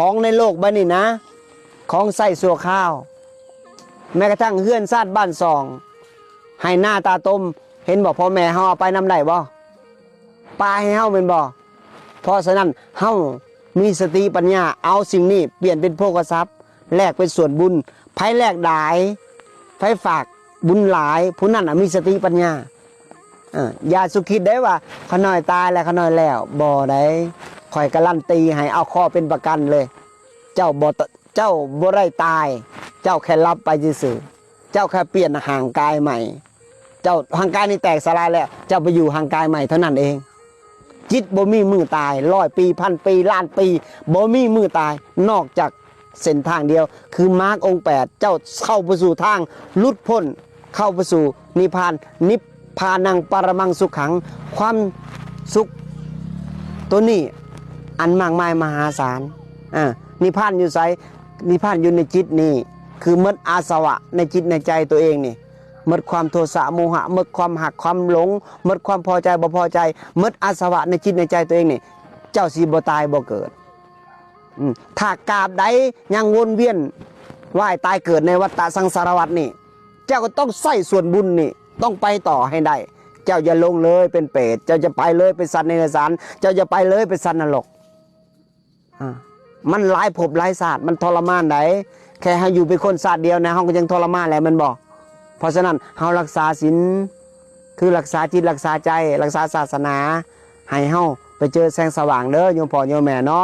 ຂອງໃນໂລກໃບນີ້ນະ ຂອງໃຊ້ຊົ່ວຄາວ ແມ້ກະທັ່ງເຮືອນຊານບ້ານຊ່ອງ ໄຮ່ນາຕາຕົມ ເຫັນບໍ່ ພໍ່ແມ່ເຮົາເອົາໄປນຳໄດ້ບໍ່? ປະໃຫ້ເຮົາແມ່ນບໍ່? ເພາະສະນັ້ນ ເຮົາມີສະຕິປັນຍາ ເອົາສິ່ງນີ້ປ່ຽນເປັນໂພຄະຊັບ ແລກເປັນສ່ວນບຸນ ໃຜແລກຫຼາຍ ໃຜຝາກບຸນຫຼາຍ ຜູ້ນັ້ນນະມີສະຕິປັນຍາ. ເອີ ຢ່າສຸຄິດໄດ້ວ່າ ຂ້ານ້ອຍຕາຍແລ້ວ ຂ້ານ້ອຍແລ້ວ ບໍ່ໄດ້. ຂ້ອຍກາລັນຕີໃຫ້ ເອົາຂໍເປັນປະກັນເລີຍ ເຈົ້າບໍ່ ເຈົ້າບໍ່ໄດ້ຕາຍ ເຈົ້າແຄ່ຫຼັບໄປຊື່ໆ ເຈົ້າແຄ່ປ່ຽນຮ່າງກາຍໃໝ່. ເຈົ້າ ຮ່າງກາຍນີ້ແຕກສະລາຍແລ້ວ ເຈົ້າໄປຢູ່ຮ່າງກາຍໃໝ່ເທົ່ານັ້ນເອງ. ຈິດບໍ່ມີມື້ຕາຍ ຮ້ອຍປີ ພັນປີ ລ້ານປີ ບໍ່ມີມື້ຕາຍ ນອກຈາກເສັ້ນທາງດຽວ ຄືມາກອົງແປດ ເຈົ້າເຂົ້າໄປສູ່ທາງຫຼຸດພົ້ນ ເຂົ້າໄປສູ່ນິບພານ ນິບພານັງປະຣະມັງສຸຂັງ ຄວາມສຸກໂຕນີ້ອັນມາກມາຍມະຫາສານ. ອາ ນິບພານຢູ່ໃສ? ນິບພານຢູ່ໃນຈິດນີ້ ຄືໝົດອາສະວະໃນຈິດໃນໃຈໂຕເອງນີ້ ໝົດຄວາມໂທສະໂມຫະ ໝົດຄວາມຮັກຄວາມຫຼົງ ໝົດຄວາມພໍໃຈບໍ່ພໍໃຈ ໝົດອາສະວະໃນຈິດໃນໃຈໂຕເອງນີ້ ເຈົ້າຊິບໍ່ຕາຍບໍ່ເກີດ. ອືມ ຖ້າກາບໃດຍັງວົນວຽນວ່າຍຕາຍເກີດໃນວັດຕະສັງສາລະວັດນີ້ ເຈົ້າກໍຕ້ອງໃຊ້ສ່ວນບຸນນີ້ ຕ້ອງໄປຕໍ່ໃຫ້ໄດ້. ເຈົ້າຢ່າລົງເລີຍເປັນເປດ ເຈົ້າຢ່າໄປເລີຍເປັນສັດເດຍລະສານ ເຈົ້າຢ່າໄປເລີຍເປັນສັດນະລົກ. ອາ ມັນຫຼາຍພົບຫຼາຍຊາດ ມັນທໍລະມານໃດ໋. ແຄ່ເຮົາຢູ່ເປັນຄົນຊາດດຽວນະ ເຮົາກໍຍັງທໍລະມານແລ້ວແມ່ນບໍ່? ເພາະສະນັ້ນ ເຮົາລັກສາສິນ ຄືລັກສາຈິດ ລັກສາໃຈ ລັກສາສາສະໜາ ໃຫ້ເຮົາໄປເຈີແສງສະຫວ່າງເດີ ໂຍມພໍ່ໂຍມແມ່ເນາະ.